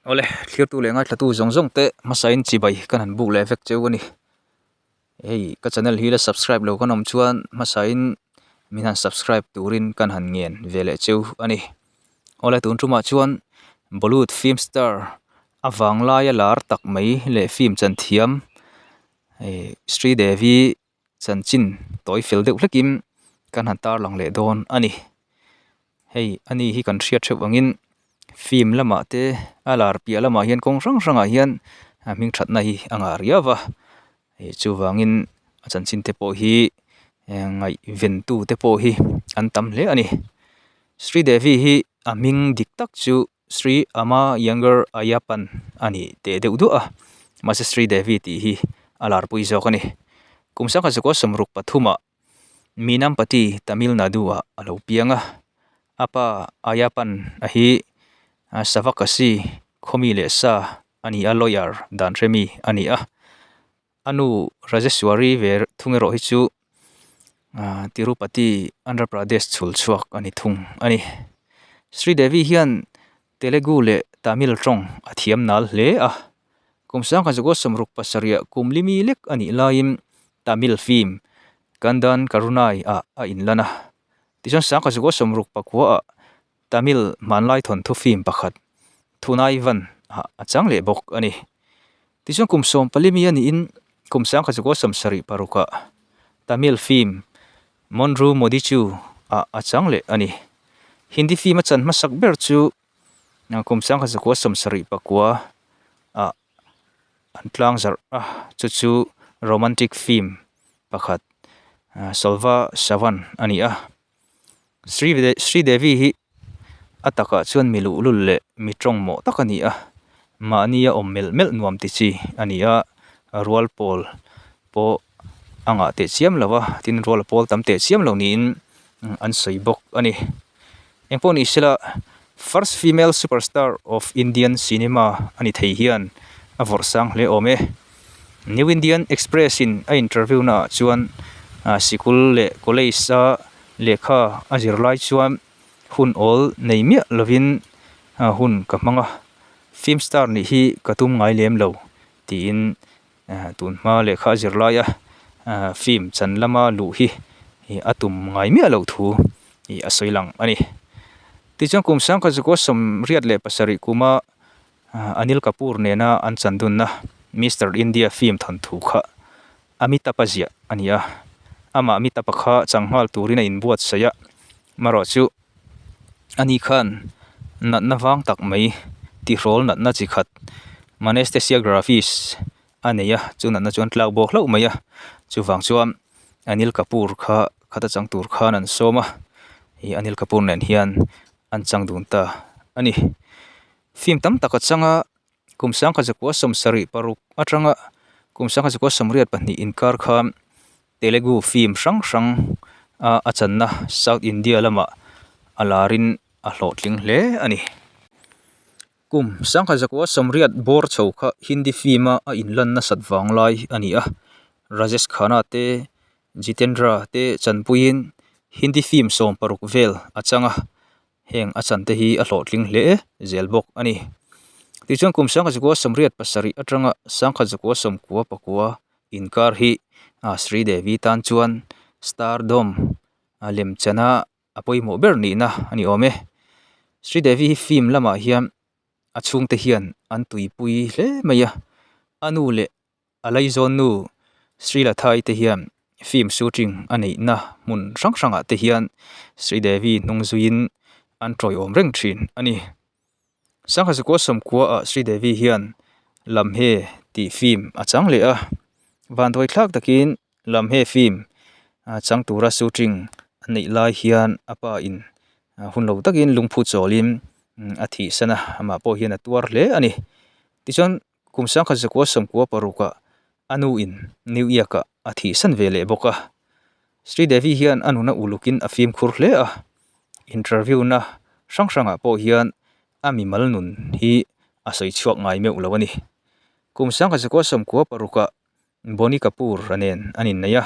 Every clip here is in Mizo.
Awle, thlirtu leh ngaithlatu zawng zawng te hmasain chibai kan han buk leh vek cheu a ni. Hei ka channel hi la subscribe lo kan awm chuan hmasain min han subscribe turin kan han ngen ve leh cheu a ni. Awle tun tumah chuan Bollywood film star a vanglaia lar tak mai leh film chan thiam eh Sridevi chanchin tawi fel deuh hlekin kan han tarlang leh dawn a ni. Hei ani hi kan hriat theuh angin film lamah te a lar piah lamah hian kawng hrang hrangah hian a hming thatna hi a ngah riau va ih chuvangin a chanchin te pawh hi ngaihven tu te pawh hi an tam hle a ni. Sri Devi hi a hming dik tak chu Sri Ama Iyengar Ayyappan a ni teh deuh duah a, mahse Sri Devi tih hi a larpui zawk a ni. Kum sangha zakua sawmruk pathumah Meenampatti, Tamil Nadu ah a lo piang a, a pa Ayyappan a hi Savakasi khawmi leh sa a ni a, lawyer dan hremi a ni a. A nu Rajeswari ve thung erawh hi chu Tirupati, Andhra Pradesh chhul chhuak a ni thung a ni. Sri Devi hian Telugu leh Tamil tawng a thiam nal hle a. Kum sangkhat 67 ah kum limi lek a nih laiin Tamil film Kandan Karunai ah a inlan a. Tichuan 1969 ah Tamil hmanlai thawnthu film pakhat Thunaivan ah a chang leh bawk a ni. Tichuan kum 14 mi a niin kum 1976 ah Tamil film Monru Modichu ah a chang leh a ni. Hindi film a chan hmasak ber chu kum 1979 ah an tlang zarh a, chu chu romantic film pakhat Solva Savan a ni a. Sri Devi hi a takah chuan mi luhlul leh mi tawngmawh tak a ni a, mahnia awm melh melh nuam ti chi a ni a, rual pawl pawh a ngah teh chiam lo a, tin rual a pawl tam teh chiam lo niin an sawi bawk a ni. Engpawh ni sela first female superstar of Indian cinema a ni thei hian a vawrh sang hle awm e. New Indian Express in a interview naah chuan sikul leh college a lehkha a zir lai chuan hun awl nei miah lovin hun ka hmang a, film star nih hi ka tum ngai lem lo tiin tun hma lehkha a zir laia film chan lama luh hi a tum ngai miah loh thu a sawi lang a ni. Tichuan kum 1987 kuma Anil Kapoor nena an chandunna Mister India film thawnthu kha Amitabh a ziah a ni a, amah Amitabh-a kha changhal turin a inbuatsaih a, marawh chu ani khan natna vang tak mai tihrawl natna chi khat Manaesthesia gravis a nei a, chu natna chuan tlak bawk hlauh mai a, chuvang chuan Anil Kapoor kha khata chang tur khan an sawm a, ih Anil Kapoor nen hian an chang dun ta a ni. Film tam tak a chang a, kum 1976 atanga kum 1982 inkar khan Telugu film hrang hrang a a channa South India lamah a larin a hlawhtling hle a ni. Kum 1980 bawr chho kha Hindi film a a inlan nasat vang lai a ni a, Rajesh Khanna te, Jitendra te chanpuiin Hindi film 60 vel a chang a, Heng a chan te hi a hlawhtling hle zel bawk a ni. Tichuan kum 1987 atanga 1999 inkar hi Sri Devi tan chuan stardom lemchana a pawimawh ber nihna a ni awm e. Sri Devi hi film lamah hian a chhungte hian an tuipui hle mai a, a nu leh A laizawn nu Sri Lathai te hian film shooting a neihna hmun hrang hrangah te hian Sri Devi hnung zuiin an tawiawm reng thin a ni. Sangha 19 ah Sri Devi hian Lamhe tih film a chang leh a, vanduai thlak takin Lamhe film chang tura shooting a neih lai hian a pa in hun lo takin lungphu chawlin a thihsan a, amah pawh hian a tuar hle a ni. Tichuan Kum 1996 ah a nu in New York ah a thihsan ve leh bawk a. Sri Devi hian a nuna ulukin a fimkhur hle a, interview na hrang hrangah pawh hian a mimal nun hi a sawi chhuak ngai meuh lo a ni. Kum 1996 ah Boney Kapoor a nen an innei a,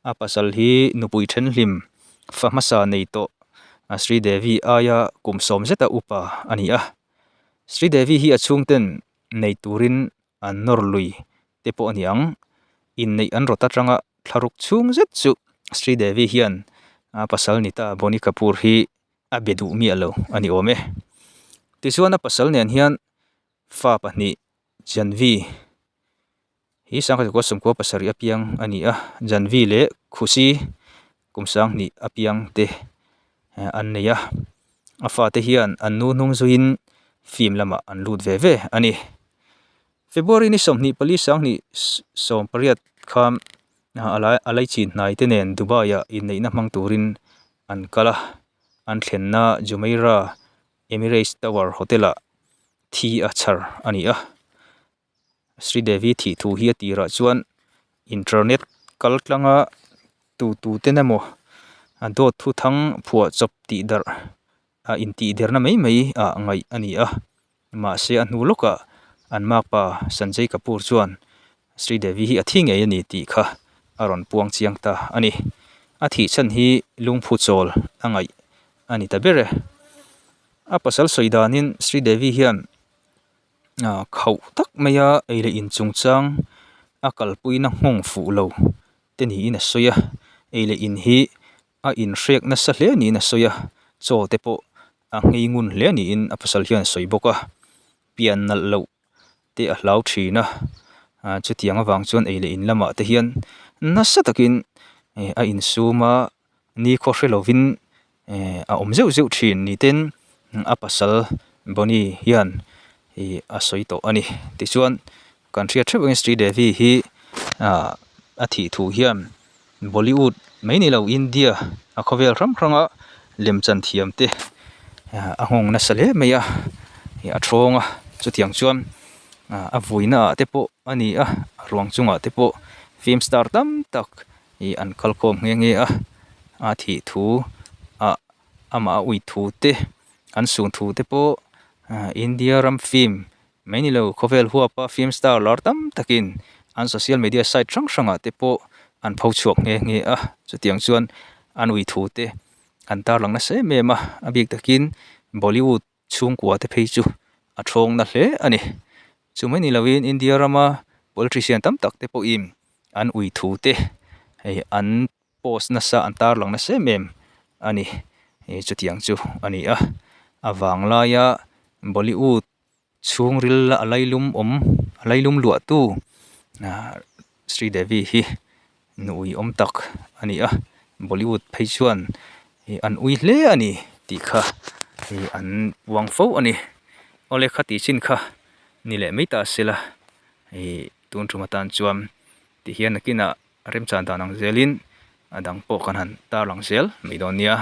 a pasal hi nupui thenhlim fa hmasa nei tawh Sri Devi aia kum sawm zeta upa a ni a. Sridevi hi a chhungten nei turin an nawr lui te pawh a ni ang. Inneih an rawt atanga thlaruk chhung zet chu Sridevi hian a pasal ni ta Boney Kapoor hi a be duh miah lo a ni awm e. Tichuan a pasal nen hian fa pahnih Janvi hi 1997 apiang a ni a, Janvi leh Khushi kum 2000 apiang te an nei a, a fate hian an nu hnung zuiin film lamah an lut ve ve a ni. February ni 24 2018 khan a laichin hnai te nen Dubai ah inneihna hmang turin an kal a, an thlenna Jumeirah Emirates Tower Hotel ah thi a chhar a ni a. Sridevi thih thu hi a tirah chuan internet kal tlanga tu tu ten emaw a dawt thu thang phuah chawp tih darh a intih derna mai mai ah ngaih a ni a. Mahse a hnu lawkah an makpa Sanjay Kapoor chuan Sridevi hi a thi ngei a ni tih kha a rawn puang chiang ta a ni. A thih chhan hi lungphu chawl a ngaih a ni ta ber e. A pasal sawi danin Sridevi hian khauh tak maia ei leh in chungchang a kalpuina nghawng fuh lo te niin a sawi a, ei leh in hi a inhrek nasa hle niin a sawi a, chaw te pawh a nghei ngun hle niin a pasal hian a sawi bawk a, pian nalh loh te a hlau thin a, chutiang avang chuan ei leh in lamah te hian nasa takin a insum a. Ni khaw hre lovin a awm zeuh zeuh thin ni ten a pasal Bonny hian ih a sawi tawh a ni. Tichuan kan hriat theuh angin Sridevi hi ah a thih thu hian Bollywood mai ni lo India a khawvel hrang hranga lemchan thiam te a nghawng nasa hle mai a, ih a thawng a chutiang chuan a vuina ah te pawh a ni a, a ruang chungah te pawh film star tam tak. Ih an kal khawm nghe nghe a, a thih thu ah amah a ui thu te an sun thu te pawh India ram film mai ni lo khawvel huapa film star lar tam takin an social media site hrang hrangah te pawh an pho chhuak nghe nghe a, chutiang chuan an ui thu te an tarlang nasa em em a, a bik takin Bollywood chhungkua te phei chu a thawng na hle a ni. Chu mai ni lovin India rama politician tam tak te pawhin an ui thu te hei an post nasa an tarlang nasa em em a ni. Chutiang chu a ni a, a vanglaia Bollywood chhungril a lailum awm a lailum luahtu Sridevi hi nu ui awm tak a ni a, Bollywood phei chuan ih an ui hle a ni tih kha ih an puang fo a ni. Awle kha tih chin kha ni leh mai ta se la ih tun tum atan chuan tihian nakinah remchan dan ang zelin a dang pawh kan han tarlang zel mai dawn nia.